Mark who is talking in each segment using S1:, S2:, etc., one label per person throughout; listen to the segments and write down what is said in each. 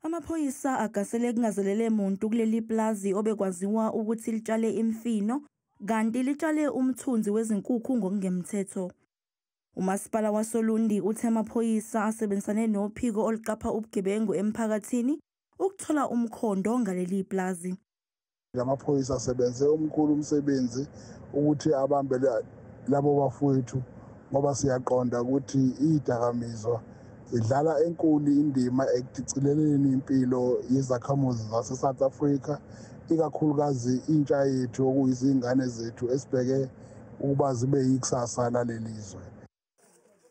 S1: Amaphoyisa agasele kungazelele muntu kuleli pulazi obekwaziwa ukuthi litshale imfino kanti litshale umthunzi wezinkukhu ngokungemthetho. Umasipala wasoLundi uthe amaphoyisa asebenzisane nophiko oluqapha ubugebengu emphakathini ukuthola umkhondo ngaleli pulazi.
S2: Lamaphoyisa asebenze omkhulu umsebenzi ukuthi abambe labo bafowethu, ngoba siyaqonda ukuthi izidakamizwa zidlala enkulu indima ekudicileleni impilo yezakhamuzi zase-South Africa, ikakhulukazi intsha yethu okuyizingane zethu esibheke ukuba zibe yikusasa laleli zwe.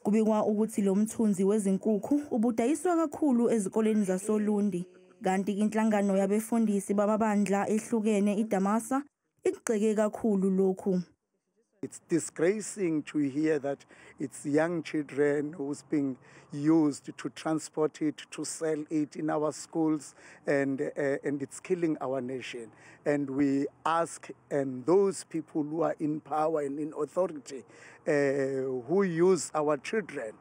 S1: Kubikwa ukuthi lo mthunzi wezinkukhu ubudayiswa kakhulu ezikoleni zasoLundi, kanti inhlangano yabefundisi bamabandla ehlukene iDamasa ikugxeke kakhulu lokhu.
S3: It's disgracing to hear that it's young children who's being used to transport it, to sell it in our schools, and it's killing our nation. And we ask and those people who are in power and in authority, who use our children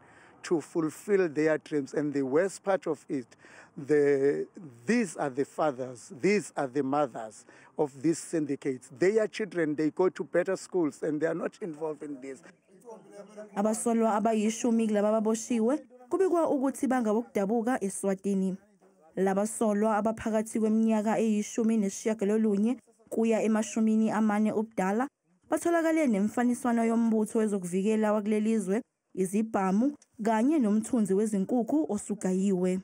S3: to fulfill their dreams. And the worst part of it, these are the fathers, these are the mothers of these syndicates. Their children, they go to better schools and they are not involved in this.
S1: Abasolwa abayishumi kulaba ababoshiwe kubikwa ukuthi bangabokudabuka eSwatini. Labasolwa abaphakathi kweminyaka eyi-19 kuya ema-40 ubudala batholakale nemfaniswano yombutho wezokuvikela wakuleli zwe, izibhamu kanye nomthunzi wezinkukhu osugayiwe.